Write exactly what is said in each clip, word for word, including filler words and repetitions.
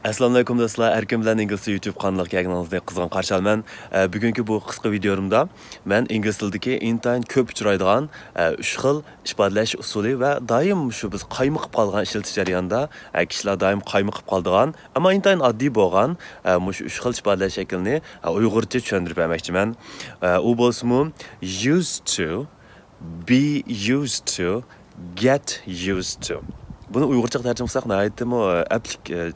ئەسسالامۇئەلەيكۇم دوستلار، ئەركىن بىلەن ئىنگلىز تىلى يۇتۇب قانىلىغا كەلگىنىڭىزنى قىزغىن قارشى ئالىمەن. ئە، بۈگۈنكى بۇ قىسقا ۋىدىيولىرىمدا مەن ئىنگلىز تىلىدىكى ئىنتايىن كۆپ ئۇچرايدىغان، ئە، ئۈچ خىل ئىپادىلەش ئۇسۇلى ۋە دائىم شۇ بىز قايمۇقۇپ قالغان ئىشلىتىش جەريانىدا، ئە، كىشىلەر دائىم قايمۇقۇپ قالىدىغان، ئەمما ئىنتايىن ئاددىي بولغان، ئە، مۇشۇ ئۈچ خىل ئىپادىلەش شەكلىنى، ئە، ئۇيغۇرچە چۈشەندۈرۈپ بەرمەكچىمەن. ئە، ئۇ بولسىمۇ used to، be used to، get used to. بۇنى ئۇيغۇرچىغا تەرجىمە قىلساق ناھايىتىمۇ، ئە، ئەپلىك، ئە،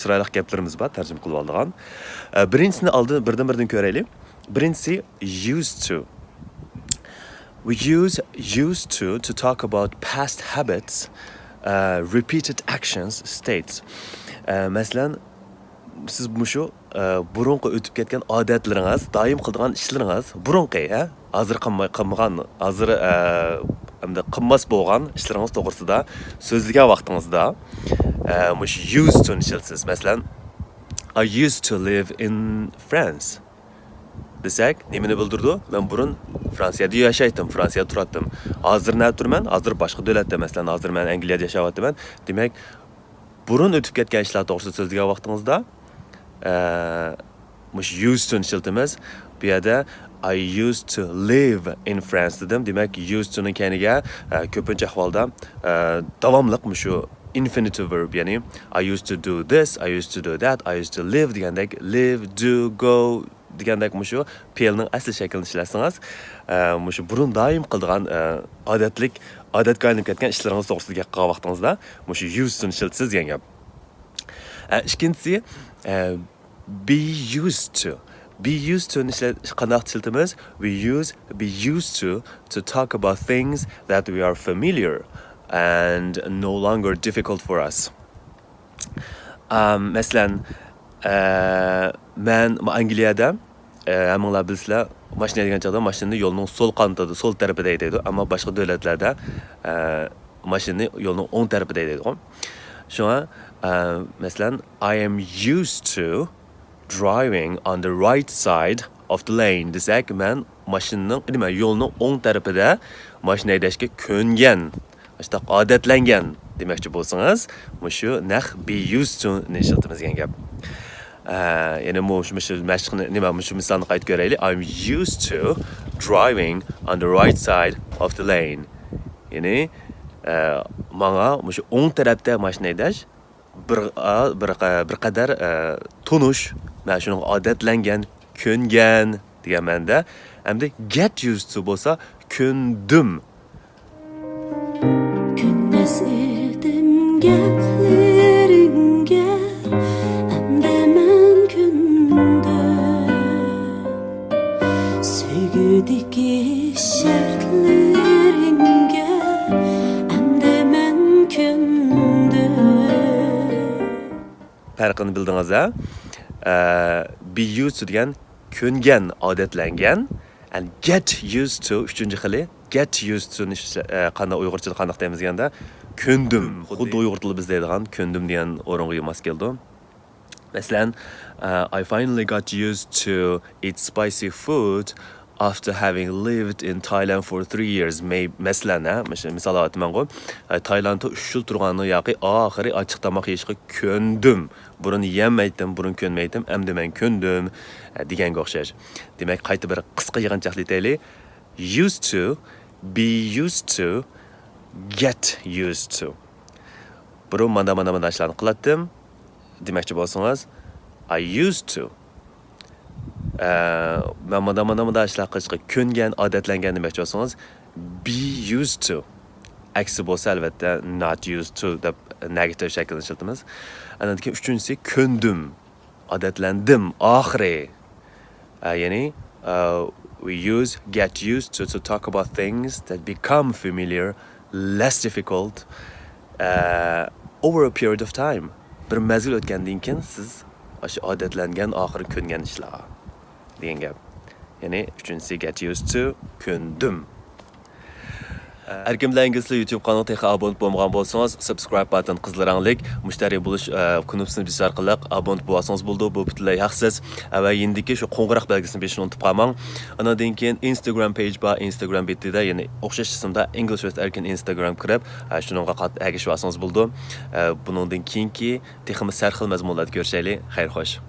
چىرايلىق گەپلىرىمىز بار تەرجىمە قىلىۋالىدىغان. ئە، بىرىنچىسىنى ئالدىن بىردىن-بىردىن كۆرەيلى. بىرىنچىسى used to. We use used to to talk about past habits, uh, repeated actions, states. ئە، مەسىلەن، سىز مۇشۇ، ئە، بۇرۇنقى ئۆتۈپ كەتكەن ئادەتلىرىڭىز، دائىم قىلىدىغان ئىشلىرىڭىز، بۇرۇنقى، ھە؟ ھازىر قىلماي-، قىلمىغان، ھازىر، ئە، ئەمدى قىلماس بولغان ئىشلىرىڭىز توغرىسىدا سۆزلىگەن ۋاقتىڭىزدا، ئە، مۇشۇ used to نى ئىشلىتىسىز. مەسىلەن، I used to live in France دېسەك، نېمىنى بىلدۈرىدۇ؟ مەن بۇرۇن فرانسىيەدە ياشايتتىم، فرانسىيەدە تۇراتتىم. ھازىر نەدە تۇرىمەن؟ ھازىر باشقا دۆلەتتە، مەسىلەن، ھازىر مەن ئەنگلىيەدە ياشاۋاتىمەن. دېمەك، بۇرۇن ئۆتۈپ كەتكەن ئىشلار توغرىسىدا سۆزلىگەن ۋاقتىڭىزدا، ئە، مۇشۇ used to نى ئىشلىتىمىز. بۇ يەردە I used to live in France دېدىم. دېمەك، used to نىڭ كەينىگە، ئە، كۆپىنچە ئەھۋالدا، ئە، داۋاملىق مۇشۇ infinitive verb، يەنى I used to do this, I used to do that, I used to live دېگەندەك، live، do، go دېگەندەك مۇشۇ پېئىلنىڭ ئەسلى شەكلىنى ئىشلەتسىڭىز، ئە، مۇشۇ بۇرۇن دائىم قىلىدىغان، ئە، ئادەتلىك، ئادەتكە ئايلىنىپ كەتكەن ئىشلىرىڭىز توغرىسىدا گەپ قىلغان ۋاقتىڭىزدا مۇشۇ used to نى ئىشلىتىسىز دېگەن گەپ. ئە، ئىككىنچىسى، ئە، be used to. Be used to نى ئىشلەت-، قانداق ئىشلىتىمىز؟ We use be used to to talk about things that we are familiar and no longer difficult for us. ئام، مەسىلەن، ئە، مەن ئانگلىيەدە، ئە، ھەممىڭلار بىلىسىلەر، ماشىنا ھەيدىگەن چاغدا ماشىنىنى يولنىڭ سول قانىتىدا، سول تەرىپىدە ھەيدەيدۇ. ئەمما باشقا دۆلەتلەردە، ئە، ماشىنىنى يولنىڭ ئوڭ تەرىپىدە ھەيدەيدىغۇ. شۇڭا، ئە، مەسىلەن، I am used to driving on the right side of the lane دېسەك، مەن ماشىنىنىڭ، نېمە، يولنىڭ ئوڭ تەرىپىدە ماشىنا ھەيدەشكە كۆنگەن، ئاشۇنداق ئادەتلەنگەن دېمەكچى بولسىڭىز، مۇشۇ نەق be used to نى ئىشلىتىمىز دېگەن گەپ. ئە، يەنە مۇشۇ، مۇشۇ مەشىقنى، نېمە، مۇشۇ مىسالنى قايتا كۆرەيلى. I'm used to driving on the right side of the lane. يەنى، ئە، ماڭا مۇشۇ ئوڭ تەرەپتە ماشىنا ھەيدەش بىر، ئا، بىر قە-، بىر قەدەر، ئە، تونۇش. مەن شۇنىڭغا ئادەتلەنگەن، كۆنگەن دېگەن مەنىدە. ئەمدى get used to بولسا كۆندۈم. كۆنمەس ئىدىم گەپلىرىڭگە، ئەمدى مەن كۆندۈم. سۆيگۈدىكى شەرتلىرىڭگە، ئەمدى مەن كۆندۈم. پەرقىنى بىلدىڭىز ھە؟ ئە، be used to دېگەن كۆنگەن، ئادەتلەنگەن. And get used to، ئۈچىنچى خىلى. Get used to نى ئىشلە-، ئە، قانداق، ئۇيغۇرچىدا قانداق دەيمىز دېگەندە، كۆندۈم. خۇددى ئۇيغۇر تىلى بىز دەيدىغان كۆندۈم دېگەن ئورۇنغا ماس كېلىدۇ. مەسىلەن، ئە، I finally got used to eat spicy food after having lived in Thailand for three years. مەي-، مەسىلەن، ھە، مۇشۇ مىسال ئاۋاتىمەنغۇ. ئە، تايلاندتا ئۈچ يىل تۇرغاندىن ياقى ئاخىرى ئاچچىق تاماق يېيىشقا كۆندۈم. بۇرۇن يېمەيتتىم، بۇرۇن كۆنمەيتتىم، ئەمدى مەن كۆندۈم، ئە، دېگەنگە ئوخشاش. دېمەك، قايتا بىر قىسقا يىغىنچاقلىتايلى. Used to، be used to، get used to. بۇرۇن مانا، مانا، مانا ئىشلارنى قىلاتتىم دېمەكچى بولسىڭىز، I used to. ئە، مەن مانا، مانا، مانا ئىشلار قىلىشقا كۆنگەن، ئادەتلەنگەن دېمەكچى بولسىڭىز، be used to. ئەكسى بولسا، ئەلۋەتتە، not used to دەپ نېگاتىپ شەكىلنى ئىشلىتىمىز. ئاندىن كېيىن ئۈچىنچىسى، كۆندۈم، ئادەتلەندىم، ئاخىرى. ئە، يەنى، ئە، we use get used to to talk about things that become familiar, less difficult, ئە، over a period of time. بىر مەزگىل ئۆتكەندىن كېيىن سىز ئاشۇ ئادەتلەنگەن، ئاخىرى كۆنگەن ئىشلار دېگەن گەپ. يەنى ئۈچىنچىسى get used to، كۆندۈم. ئەركىن بىلەن ئىنگلىز تىلى يۇتۇب قانىلىغا تېخى ئابونت بولمىغان بولسىڭىز، سابسكرايب باتتىن قىزىل رەڭلىك مۇشتەرى بولۇش، ئە، كۇنۇپكىسىنى بېسىش ئارقىلىق ئابونت بولۇۋالسىڭىز بولىدۇ. بۇ پۈتۈنلەي ھەقسىز. ۋە يېنىدىكى شۇ قوڭغۇراق بەلگىسىنى بېسىشنى ئۇنتۇپ قالماڭ. ئانىڭدىن كېيىن ئىنستاگرام پېيج بار، ئىنستاگرام بېتىدە، يەنى ئوخشاش ئىسىمدا English with Erkin Instagram كىرىپ، ئە، شۇنىڭغا قات-، ئەگىشىۋالسىڭىز بولىدۇ. ئە، بۇنىڭدىن كېيىنكى تېخىمۇ سەرخىل مەزمۇنلاردا كۆرۈشەيلى. خەير خوش.